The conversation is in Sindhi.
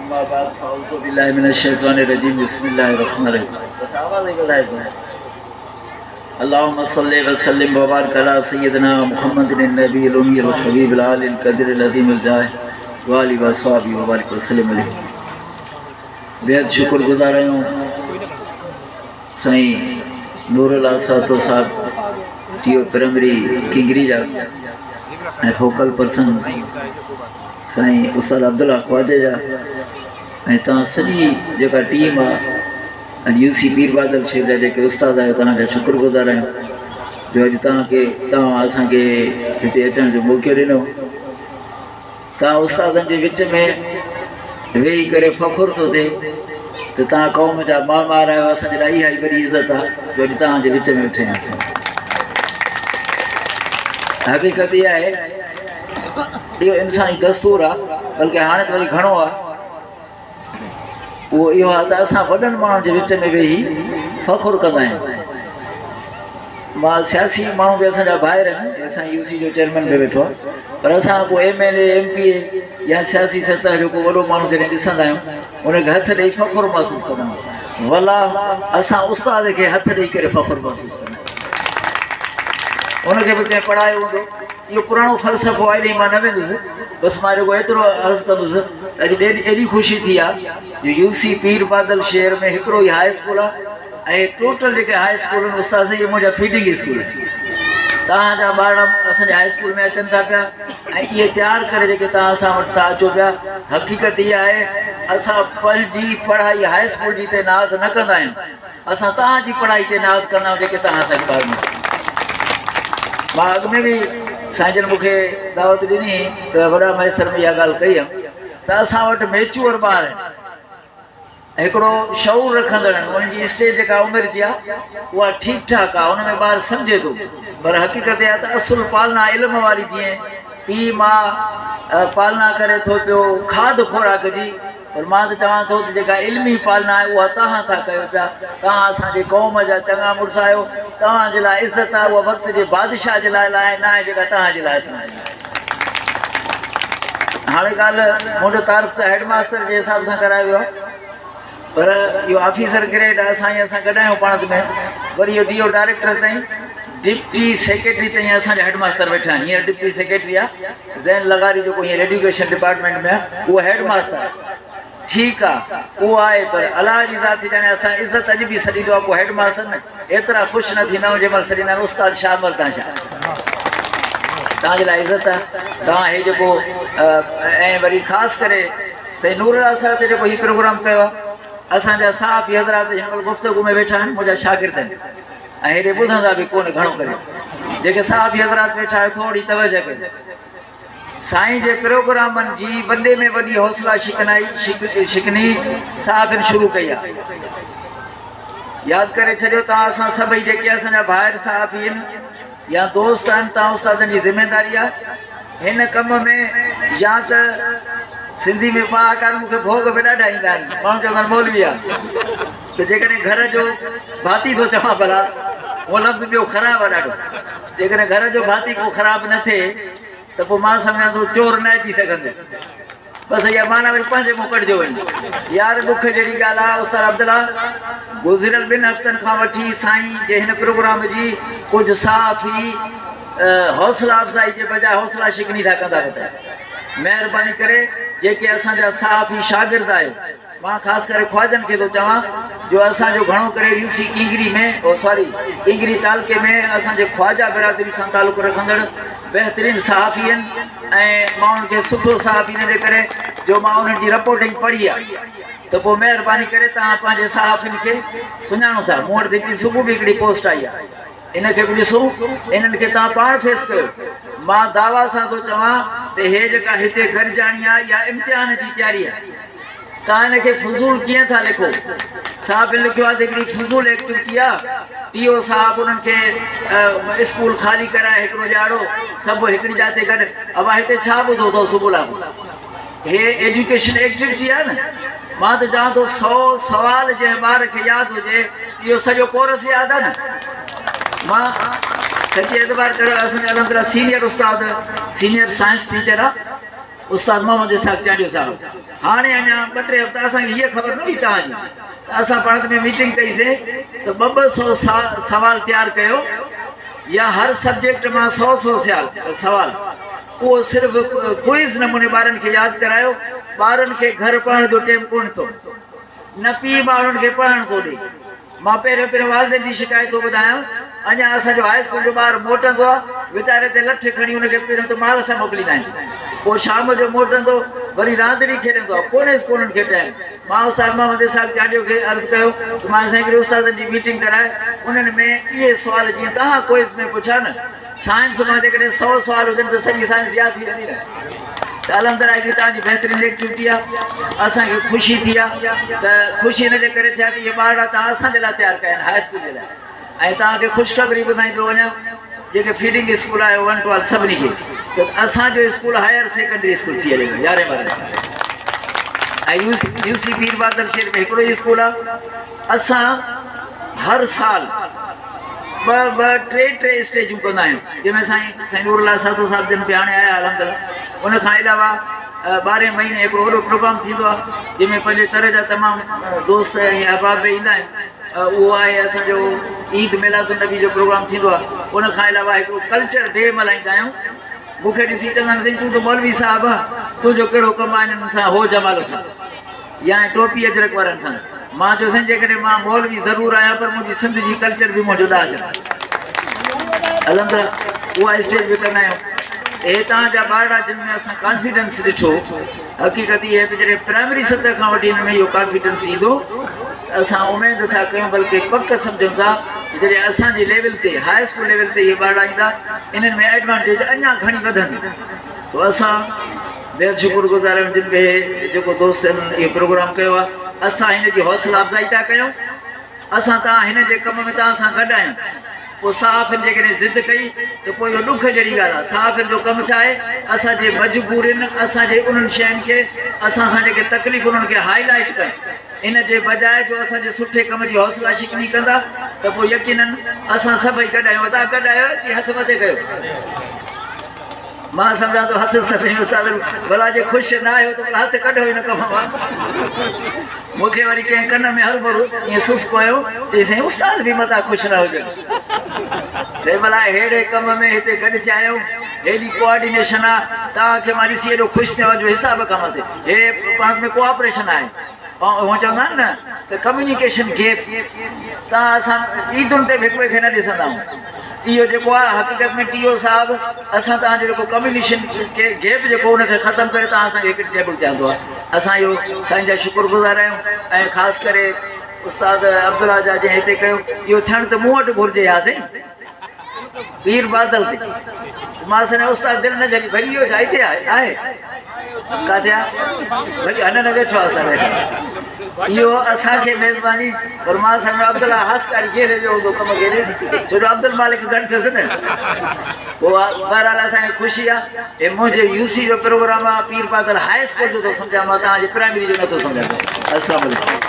اما بعد فاعوذ بالله من الشيطان الرجيم بسم الله الرحمن الرحيم. بس آواز ئي وڌائجو. اللهم صل وسلم وبارك على سيدنا محمد النبي الامي الحبيب العالي القدر العظيم الجاه وآله وصحبه وبارك وسلم عليه. بيحد شڪر گذار آهيون سائين نور الله سهتو صاحب ٽي او پرائمري ڪنگري جا ۽ فوڪل پرسن سائين استاد عبدالله خواجه جا ۽ توهان سڄي جيڪا ٽيم آ ۽ يو سي پير بادل شيخ جا جيڪي استاد آهيو توهان جا شڪر گذار آهيون جو اڄ توهان کي توهان اسان کي هتي اچڻ جو موقعو ڏنو. توهان استادن جي وچ ۾ ويهي ڪري فخر ٿو ٿئي ته توهان قوم جا معمار آهيو اسان جي لاء اها ئي وڏي عزت آهي جو اڄ توهان جي وچ ۾ ويٺا آهيون. حقيقت اها آهي اهو انساني دستور آهي بلڪه هاڻي ته وري گهڻو آهي اهو اهو آهي ته اسان وڏن ماڻهن جي وچ ۾ ويهي فخر ڪندا آهيون. مان سياسي ماڻهو به اسان جا ڀائر آهن، اسان يو سي جو چيئرمين به ويٺو آهي پر اسان ڪو M L A, M P A يا سياسي سطح جو ڪو وڏو ماڻهو جڏهن ڏسندا آهيون ان کي هٿ ڏئي فخر محسوس ڪندا آهيون. والله اسان استاد کي هٿ ڏئي ڪري فخر محسوس ڪندا آهيون. ان کي به ڪنهن پڙهايو هوندو. اهو پراڻو فلسفو آهي ايڏانهن مان نه ويندس بس مان رڳو ايترو عرض ڪندس ته اڄ ايڏي خوشي ٿي آهي جو يو سي پير بادل شهر ۾ هڪڙو ئي هاء اسڪول آهي ۽ ٽوٽل جيڪي هاء اسڪول آهن استاد سائين اهي منهنجا فيڊنگ اسڪول آهن توهان جا ٻارڙا اسان جي هاء اسڪول ۾ اچن ٿا پيا ۽ اهي تيار ڪري جيڪي توهان اسان وٽ ٿا اچو پيا حقيقت اها آهي اسان پنهنجي پڙهائي هاء اسڪول جي تي ناز نه ڪندا آهيون اسان توهان جي پڙهائي تي ناز ڪندا آهيون جيڪي توهان اسان کي ٻار موڪليو. مان اڳ ۾ به سائين جن مون کي دعوت ڏني ته وڏا ميسر ۾ اها ڳالهه ڪئي هيم ته اسان وٽ ميچوئر ٻار آهن هڪڙو شعور رکندڙ آهن انهن جي اسٽيج جيڪا عمر جي آهي اها ٺيڪ ٺاڪ آهي ان ۾ ٻار سمجهي ٿو پر حقيقت اها ته اصل پالنا علم واري جيئن پيء ماء پالنا ڪري ٿو پيو کاڌ خوراڪ جي پر مان ته چوان ٿو ته جيڪا علمي پالنا آهي اها توهان ٿا ڪيو پيا. توهان اسان جي قوم جا چڱا مڙس آهيو. توهان جي لاء عزت آهي اها وقت جي بادشاهه جي لاء لاء ناهي جيڪا توهان جي لاء اسان جي لاء آهي. هاڻي ڳالهه منهنجو تعارف ته هيڊ ماستر جي حساب سان ڪرايو ويو آهي پر اهو آفيسر گريڊ آهي سائين اسان گڏ آهيون پاڻ ۾ وري اهو ڊي او ڊائريڪٽر تائين ڊپٽي سيڪريٽري تائين اسان جا هيڊ ماستر ويٺا آهن هينئر ڊپٽي سيڪريٽري آهي زين لغاري جيڪو هينئر ايڊيوڪيشن ڊپارٽمينٽ ۾ آهي اهو هيڊ ماستر آهي ٺيڪ آهي اهو آهي پر الله جي ذات ٿي ڄاڻي اسان عزت اڄ به سڏيندو آهي ڪو هيڊ ماستر نه ايترا خوش نه ٿيندا آهيون جنهن مهل سڏيندا آهن استاد شاهه مردان شاهه توهان جي لاء عزت آهي توهان هي جيڪو ۽ وري خاص ڪري سائين نور الله صاحب تي جيڪو هي پروگرام ڪيو آهي اسان جا صحافي حضرات هن مهل گفتگو ۾ ويٺا آهن منهنجا شاگرد آهن ۽ هيڏي ٻڌندا به ڪونه گهڻو ڪري جيڪي صحافي حضرات ويٺا آهيو ٿوري توجه ڪيو سائين جي پروگرامن جي وڏي ۾ وڏي حوصلا شڪنائي شڪني صحافين شروع ڪئي آهي ياد ڪري ڇڏيو توهان اسان سڀئي جيڪي اسان جا ڀائر صحافي آهن يا دوست آهن توهان استادن جي ذميداري آهي هن ڪم ۾ يا ته سنڌي ۾ پهاڪا مون کي ڀوڳ به ڏاڍا ايندا آهن ماڻهو چوندا آهن مولوي آهي ته جيڪڏهن گهر جو ڀاتي ٿو چوان ڀلا اهو لفظ ٻيو خراب آهي ڏاڍو جيڪڏهن گهر جو ڀاتي ڪو خراب نه ٿئي ته پوء مان سمجهان ٿو چور نه اچي سگهندو بس اها معنيٰ وري پنهنجي منهن ڪڍجو وڃي يار ڏک جهڙي ڳالهه آهي استاد عبدالله گذريل ٻن هفتن کان وٺي سائين جي هن پروگرام جي ڪجهه صحافي حوصلا افزائي جي بجاء حوصلا شڪني ٿا ڪندا وتن مهرباني ڪري جيڪي اسان جا صحافي شاگرد آهيو مان خاص ڪري خواجن کي ٿو چوان جو اسان جو گهڻو ڪري يو سي ڪينگري ۾ او ساري ڪينگري تعلقي ۾ اسان جي خواجه برادري سان تعلق رکندڙ بهترين صحافي آهن ۽ مان انهن کي سٺو صحافي ان جي ڪري جو مان انهن جي رپورٽنگ پڙهي آهي ته پوء مهرباني ڪري توهان پنهنجي صحافين کي سڃاڻو ٿا مون وٽ هڪڙي صبح به هڪڙي پوسٽ آئي آهي ان کي به ڏسو انهن کي توهان پاڻ فيس ڪيو مان دعويٰ سان ٿو چوان ته هي جيڪا هتي گڏجاڻي آهي اها امتحان جي تياري آهي توهان ان کي فضول ڪيئن ٿا لکو؟ صاحب لکيو آهي ته هڪڙي فضول ايڪٽوٽي آهي، ٽي او صاحب انهن کي اسڪول خالي ڪرائي هڪڙو ڏهاڙو سڀ هڪڙي جاء تي گڏ. ابا هتي ڇا ٻڌو اٿو صبح لاڳو؟ هي ايجوڪيشن ايڪٽوٽي آهي نه؟ مان ته چوان ٿو سئو سوال جنهن ٻار کي ياد هجي اهو سڄو ڪورس ياد آهي نه؟ مان سچي اعتبار ڪريو اسان جو الحمدلله سينيئر استاد سينيئر سائنس ٽيچر آهي. استاد محمد اسحاق چانڊيو صاحب هاڻي اڃا ٻه ٽي هفتا اسان کي هيء خبر نه هئي توهان جي ته اسان پاڻ ۾ ميٽنگ ڪئي سين ته ٻه ٻه سو سوال تيار ڪيو يا هر سبجيڪٽ مان سو سو سوال اهو صرف ڪوئز نموني ٻارن کي ياد ڪرايو ٻارن کي گهر پڙهڻ جو ٽيم ڪونه ٿو نه پيء ماء انهن کي پڙهڻ ٿو ڏي. مان پهريون پهريون والدين جي شڪايت ٿو ٻڌايان. اڃا اسان جو هاء اسڪول جو ٻار موٽندو آ، ويچاري تي لٺ کڻي ان کي پهريون ته مال سان موڪليندا آهن. پوء شام جو موٽندو وري راندڙي کيڏندو آ. ڪونهيس ڪو انهن کي ٽائيم. مان استاد محمد اسحاق چانڊيو کي عرض ڪيو ته مان سائين هڪڙي استادن جي ميٽنگ ڪرائي انهن ۾ اهي سوال جيئن توهان ڪوئز ۾ پڇيا نه سائنس مان جيڪڏهن سئو سوال هجن ته سڄي سائنس ياد ٿي ويندي نه. ته الحمدلله هڪڙي توهان جي بهترين ايڪٽيوٽي آ اسان کي خوشي ٿي آ ته خوشي ان جي ڪري ٿي آ ته اهي ٻارڙا توهان اسان جي لاء تيار ڪيا آهن هاء اسڪول جي لاء ۽ توهان کي خوشخبري ٻڌائيندو وڃان جيڪي فيڊنگ اسڪول آهي ون ٽو آل سڀني کي ته اسان جو اسڪول هائر سيڪنڊري اسڪول ٿي هلي ويو يارهين ٻارهين ۽ يو سي پير بادل شهر ۾ هڪڙو ئي اسڪول آ اسان هر سال ٻه ٻه ٽي ٽي اسٽيجون ڪندا آهيون جنهن ۾ سائين سائين نور الله سهتو صاحب جن به هاڻي آيا الحمد لله ان کان علاوه ٻارهين مهيني هڪڙو وڏو پروگرام ٿيندو آهي جنهن ۾ پنهنجي تر جا تمام دوست ۽ احباب به ايندا آهن اهو آهي اسانجو عيد ميلاد النبي جو پروگرام ٿيندو آهي ان کان علاوه هڪڙو ڪلچر ڊي ملهائيندا آهيون مون کي ڏسي چوندا آهن سائين تون ته مولوي صاحب آهين تنهنجو ڪهڙو ڪم آهي هنن سان هو جمالو سان يا ٽوپي اجرڪ وارن سان. مان چيو سائين جيڪڏهن مان مولوي ضرور آهيان پر منهنجي سنڌ جي ڪلچر به منهنجو ڏاج آهي. الحمدلله اها اسٽيج به ڪندا آهيون. هي توهان جا ٻارڙا جن ۾ اسان ڪانفيڊنس ڏٺو حقيقت اها آهي ته جڏهن پرائمري سطح کان وٺي هنن ۾ اهو ڪانفيڊنس ايندو ته اسان اميد ٿا ڪيون بلڪه پڪ سمجهون ٿا ته جڏهن اسان جي ليول تي هاء اسڪول ليول تي اهي ٻارڙا ايندا انهن ۾ ايڊوانٽيج اڃا گهڻي وڌندي. سو اسان بيحد شڪر گذار آهيون جن به جيڪو دوست اهو پروگرام ڪيو آهي اسان هن جي حوصلا افزائي ٿا ڪيون اسان توهان هن جي ڪم ۾ توهان سان گڏ آهيون پوء صحافين جيڪڏهن ضد ڪئي ته پوء اهو ڏک جهڙي ڳالهه آهي صحافين جو ڪم ڇا آهي اسان جي مجبورين اسان جي انهن شين کي اسان سان جيڪي تڪليفون انهن کي هائي لائيٽ ڪن ان جي بجاء جو اسان جي سٺي ڪم جي حوصلا شڪني ڪندا ته پوء يقينن اسان سڀئي گڏ آهيون ادا گڏ آهيو جي هٿ مٿي ڪيو. مان سمجهان ٿو هٿ سڀني استادن ڀلا جي خوش نه آهيو ته ڀلا هٿ ڪڍو هن ڪم مان. مون کي وري ڪنهن ڪن ۾ هرڀرو ائين سسڪو هنيو، چئي سائين استاد به متان خوش نه هجن. چئي ڀلا ههڙي ڪم ۾ هتي گڏ ٿيا آهيون، هيڏي ڪوآرڊينيشن آ، توهان کي مان ڏسي ايڏو خوش ٿيو آهيان جو حساب کان مٿي. هي پاڻ ۾ ڪوآپريشن آهي. هونء چوندا آهن نه ته ڪميونيڪيشن گيپ، توهان اسان عيدن تي به هڪٻئي کي نه ڏسندا آهيون. اهو جيڪو آهي حقيقت ۾ ٽي او صاحب اسان توهان جو جيڪو ڪميونيشن گيپ جيڪو ان کي ختم ڪري توهان اسان کي هڪڙي ٽيبل تي آندو آهي اسان اهو سائين جا شڪر گذار آهيون ۽ خاص ڪري استاد عبدالله جا جنهن هتي ڪيو اهو ٿيڻ ته مون وٽ گهرجي ها سائين پير بادل تي مان سمجهان استاد دل نه جهلي ڀڄي ويو ڇا هتي آهي آهي ڪاٿي آ ڀڄي هن نه ويٺو آ سر اهو اسان کي ميزباني پر مان سمجهان عبدالله هاسڪاري جيل ويو هوندو ڪم کي ڇو جو عبدالمالڪ گڏ ٿيس نه پوء بهرحال اسان کي خوشي آ هي منهنجي يو سي جو پروگرام آ پير بادل هاء اسڪول جو ٿو سمجهان مان توهان جي پرائمري جو نٿو سمجهان السلام عليڪم.